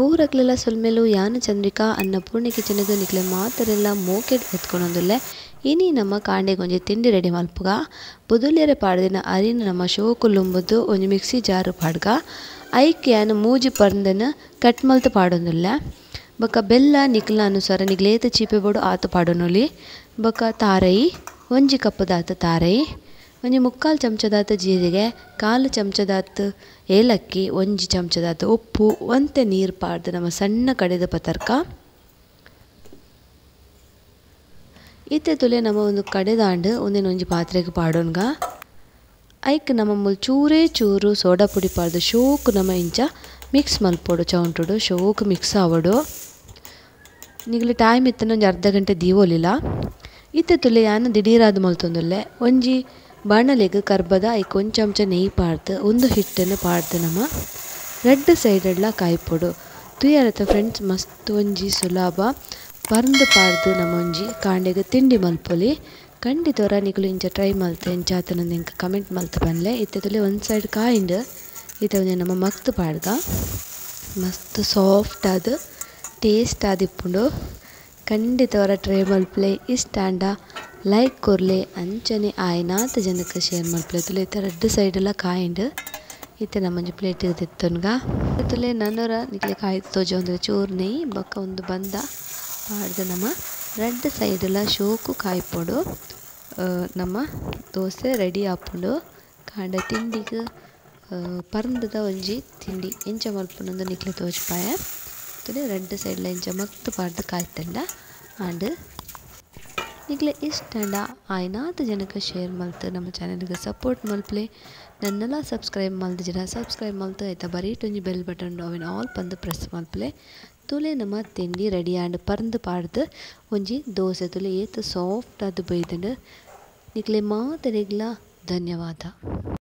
ಪೂರಕ್ಲೆಲ ಸೊಲ್ಮೆಲು ಯಾನ್ ಚಂದ್ರಿಕಾ ಅನ್ನಪೂರ್ಣಿ ಕಿಚನ್ ನಿಕ್ಲೆ ಮಾತೆರೆಲ ಮೋಕೆಡ್ ಎತ್ಕೊಂಡೊಂದುಲ್ಲೆ. ಇನಿ ನಮ್ಮ ಕಾಂಡೆಗ್ ಒಂಜಿ ತಿಂಡಿ ರೆಡಿ ಮಲ್ಪುಗ. ಬೊದುಲ್ಯರೆ ಪಾಡ್ದಿನ ಅರಿನ್ ನಮ್ಮ ಶೋಕುಲುಂಬುದು ಒಂಜಿ ಮಿಕ್ಸಿ ಜಾರು ಪಾಡ್ಗ. ಐಕ್ ಯಾನ್ ಮೂಜಿ ಪರ್ಂದನ್ ಕಟ್ ಮಲ್ತ್ ಪಾಡೊಂದುಲ್ಲೆ. ಬೊಕ ಬೆಲ್ಲ ನಿಕ್ಲ್ನ ಅನುಸಾರ ನಿಕ್ಲ್ ಏತ್ ಚೀಪೆ ಬೋಡು ಆತ್ ಪಾಡೊನೊಲಿ. ಬೊಕ ತಾರೈ ಒಂಜಿ ಕಪ್ ದಾತ್ ತಾರೈ, ಒಂಜಿ ಮುಕ್ಕಾಲ್ ಚಮಚದಾತ್ ಜೀರಿಗೆ, ಕಾಲು ಚಮಚದಾತ್ ಏಲಕ್ಕಿ, ಒಂಜಿ ಚಮಚದಾತ್ ಉಪ್ಪು, ಒಂತೆ ನೀರು ಪಾಡ್ದು ನಮ್ಮ ಸಣ್ಣ ಕಡೆದ ಪತರ್ಕ. ಇತ್ತೆ ತುಲೆ ನಮ್ಮ ಒಂದು ಕಡೆದಾಂಡ್ ಒಂದಿನ ಒಂಜಿ ಪಾತ್ರೆಗೆ ಪಾಡೋನ್ಗ. ಐಕ್ ನಮ್ಮ ಮೂಲು ಚೂರೇ ಚೂರು ಸೋಡಾ ಪುಡಿ ಪಾಡ್ದು ಶೋಕು ನಮ್ಮ ಇಂಚ ಮಿಕ್ಸ್ ಮಲ್ಪೊಡು. ಚೌಂಟುಡು ಶೋಕು ಮಿಕ್ಸ್ ಆವೊಡು. ನಿಗಲಿ ಟೈಮ್ ಇತ್ತನ ಒಂಜಿ ಅರ್ಧ ಗಂಟೆ ದೀವೊಲಿಲ್ಲ. ಇತ್ತೆ ತುಲೆ ಯಾನ್ ದಿಢೀರಾದ್ ಮಲ್ತೊಂದುಲ್ಲೆ. ಒಂಜಿ ಬಾಣಲೆಗ್ ಕರ್ಬದ ಐಕ್ ಒಂಜಿ ಚಮಚ ನೆಯ್ಯಿ ಪಾಡ್ದು ಒಂದು ಹಿಟ್ಟನ್ನು ಪಾಡ್ದು ನಮ್ಮ ರೆಡ್ ಸೈಡ್ಲ ಕಾಯ್ಪೊಡು. ತುಯರತ ಫ್ರೆಂಡ್ಸ್ ಮಸ್ತ್ ಒಂಜಿ ಸುಲಭ ಪರ್ಂದ್ ಪಾಡ್ದು ನಮ್ಮ ಒಂಜಿ ಕಾಂಡೆಗ್ ತಿಂಡಿ ಮಲ್ಪೊಲಿ. ಖಂಡಿತವರ ನಿಕುಲು ಇಂಚ ಟ್ರೈ ಮಲ್ತೆ ಎಂಚಾತನಂದು ಎಂಕ್ ಕಮೆಂಟ್ ಮಲ್ತ್ ಪನ್ಲೆ. ಇತ್ತೆ ತುಲೆ ಒಂದ್ ಸೈಡ್ ಕಾಯಿಂಡ್ ಇತ್ತೆ ಒಂಜಿ ನಮ್ಮ ಮಗ್ತ್ ಪಾಡ್ಗ. ಮಸ್ತ್ ಸಾಫ್ಟ್ ಆದ್ ಟೇಸ್ಟ್ ಆದಿಪ್ಪುಂಡು. ಖಂಡಿತವರ ಟ್ರೈ ಮಲ್ಪಲೆ. ಇಷ್ಟ ಆಂಡ ಲೈಕ್ ಕೊರ್ಲೆ, ಅಂಚನೆ ಆಯ್ನಾತ್ ಜನಕ್ಕೆ ಶೇರ್ ಮಲ್ಪಲೆ. ತುಲೆ ಇತ್ತೆ ರೆಡ್ ಸೈಡ್ಲ ಕಾಯಿಂಡ್ ಇತ್ತೆ ನಮ್ಮೊಂಜಿ ಪ್ಲೇಟ್ ದೆತ್ತೊನ್ಗ. ತುಲೆ ನನೊರ ನಿಕ್ಲೆ ಕಾಯಿ ತೋಜೊಂದು ಚೂರು ನೆಯ್ಯಿ ಬೊಕ್ಕ ಒಂದು ಬಂದ ಪಾಡ್ದು ನಮ್ಮ ರೆಡ್ ಸೈಡ್ಲ ಶೋಕು ಕಾಯ್ಪೊಡು. ನಮ್ಮ ದೋಸೆ ರೆಡಿ ಆಪುಂಡು. ಕಾಂಡ ತಿಂಡಿಗ್ ಪರ್ಂದದ ಒಂಜಿ ತಿಂಡಿ ಎಂಚ ಮಲ್ಪುನಂದು ನಿಕ್ಲೆ ತೋಜ್ಪಾಯ. ತುಲೆ ರೆಡ್ ಸೈಡ್ಲ ಇಂಚ ಮಗ್ತ್ ಪಾಡ್ದು ಕಾಯ್ತಂಡ ಆಂಡ್. ನಿಕ್ಲೆ ಇಷ್ಟಂಡ ಆಯ್ನಾತ್ ಜನಕ್ಕೆ ಶೇರ್ ಮಲ್ತ್ ನಮ್ಮ ಚಾನೆಲ್ಗೆ ಸಪೋರ್ಟ್ ಮಲ್ಪಲೆ. ನನ್ನಲ ಸಬ್ಸ್ಕ್ರೈಬ್ ಮಲ್ದಿಜಿಡ ಸಬ್ಸ್ಕ್ರೈಬ್ ಮಲ್ತ್ ಐತ ಬರೀಟ್ ಒಂಜಿ ಬೆಲ್ ಬಟನ್ ಅವೆನ್ ಆಲ್ ಪಂದ್ ಪ್ರೆಸ್ ಮಲ್ಪಲೆ. ತುಲೆ ನಮ್ಮ ತಿಂಡಿ ರೆಡಿ ಆಂಡ್. ಪರ್ಂದ್ ಪಾಡ್ದು ಒಂಜಿ ದೋಸೆ ತುಲೆ ಏತ್ ಸಾಫ್ಟ್ ಆದ್ ಬೈದ್ಂಡ್. ನಿಕ್ಲೆ ಮಾತೆರೆಗ್ಲ ಧನ್ಯವಾದ.